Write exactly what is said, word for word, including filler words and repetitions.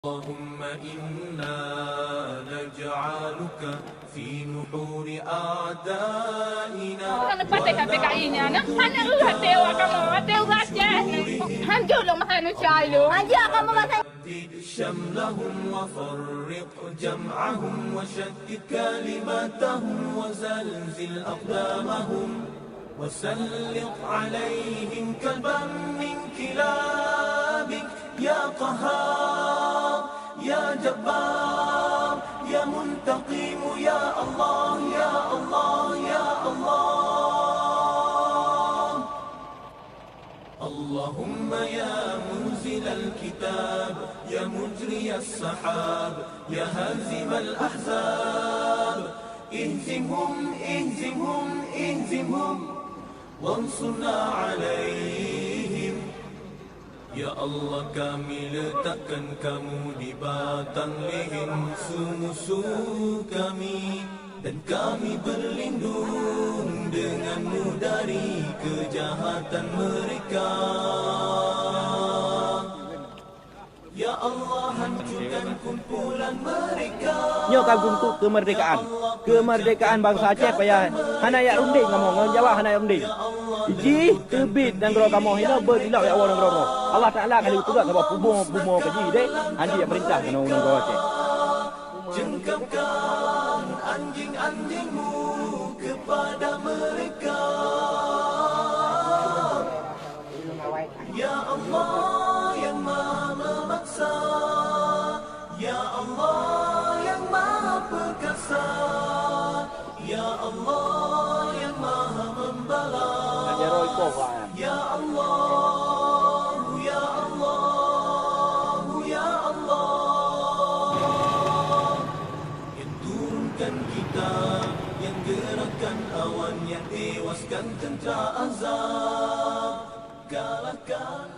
اللهم إنا نجعلك في نحور أعدائنا. Hana patéh ka P K I nyan, nah. Hana eu até awak kamoe, até ureueng Aceh. Hanjeuet lom manusia ilôn. Hanjeuet kamoe bangsa. شتت شملهم وفرق جمعهم وشتت كلمتهم وزلزل أقدامهم وسلط عليهم كلبا من كلابك يا قهار يا جبار يا منتقم يا الله يا الله يا الله. اللهم يا منزل الكتاب يا مجري السحاب يا هازم الأحزاب اهزمهم اهزمهم اهزمهم وانصرنا عليهم. Ya Allah, kami letakkan Kamu di batang leher musuh-musuh kami, dan kami berlindung dengan-Mu dari kejahatan mereka. Ya Allah, hancurkan kumpulan mereka. Nyoe ka geuntuk keumeurdekaan. Keumeurdekaan bansa Aceh payah hana jak rundeng kamoe, ngon Jawa hana jak rundeng. Jih teubiet nanggroe kamoe hinoe beutilok jak woe nanggroe droe. Allah Taala ka lheueh peugah saboh pumoe-pumoe keu jih deh, hanjeuet jak peurintah keunoe nanggroe Aceh. Cengkamkan anjing-anjing-Mu kepada mereka. Ya Allah yang Maha Memaksa, Ya Allah yang Maha Perkasa, Ya Allah yang Maha Membalas. Ya Allah, ya Allah, ya Allah. Yang turunkan kitab, yang gerakkan awan, yang tewaskan tentera azab, kalahkan